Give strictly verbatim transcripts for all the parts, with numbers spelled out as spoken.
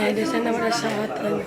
Eh, di sana merasa hotel.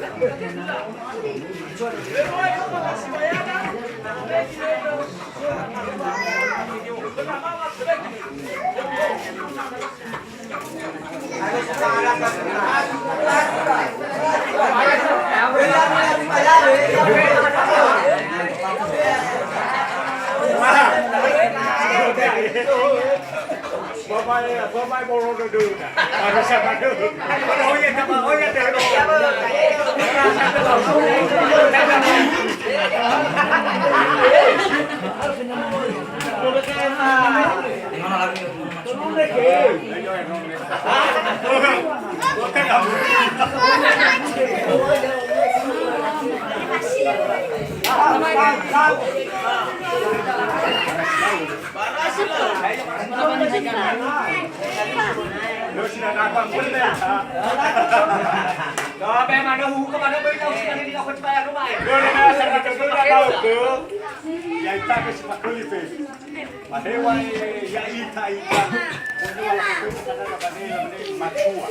Ba hewa ya'ita, ita. Matua.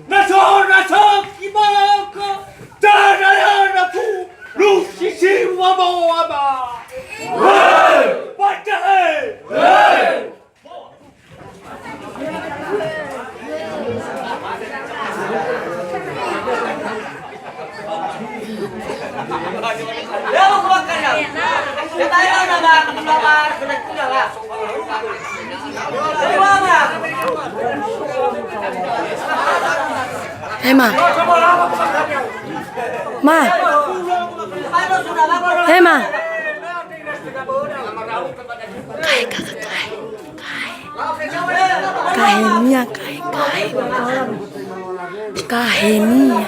Na so, na so, kiboko, dada, dada, fu, lu, si, si, wa, bo, wa, ba. Hey! Baca, eh! Hey! Ema. Ma. Ema. Kae, kae, kae. Kae. Kahenia, kae, kae. Kahenia,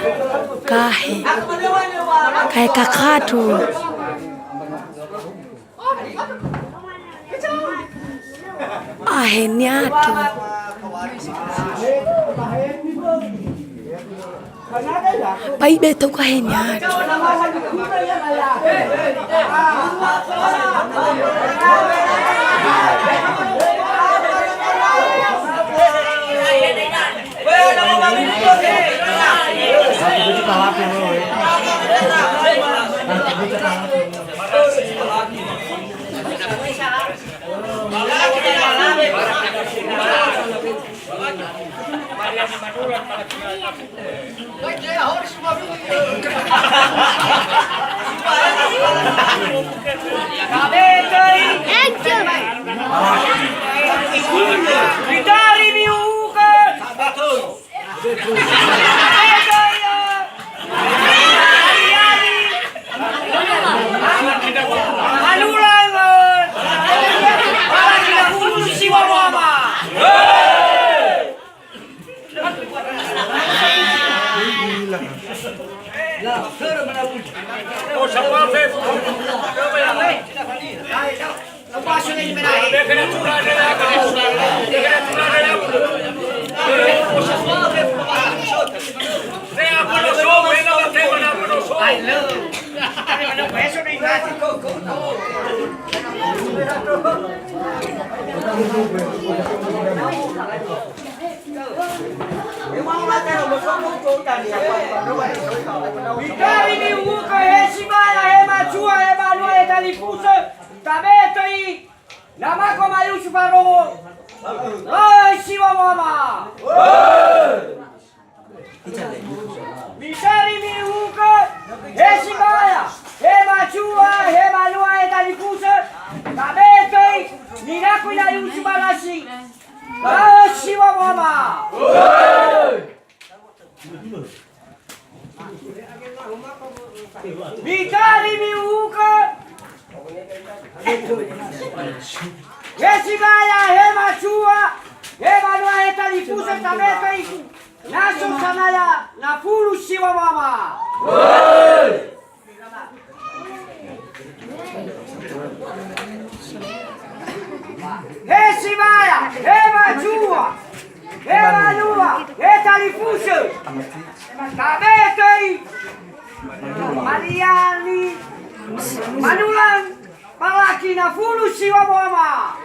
kae. Kae kakatu. Ahenia tu. Ba ibe tauka henia. Mitari miu'u'uka. Manulangö. Siwa mama. Mitari miu'u'uka, he Sibaya, he Matua, he banua, he talifusö, tabe töi, na mako ma Yusufa roho. Oi, siwa mama. Mitari miu'u'uka, he Sibaya, he Matua, he banua, he talifusö, tabe töi, ninakui na Yusufa nasi. Oi, siwa mama. Mitari miu'u'uka, he Sibaya, he Matua, he banua, he talifusö, tabe töi, na so sanaya na fulu siwa mama. He Sibaya, he Matua, he banua, he talifusö, tabe töi, Mariani, Manulang, Malaki na fulu siwa mama.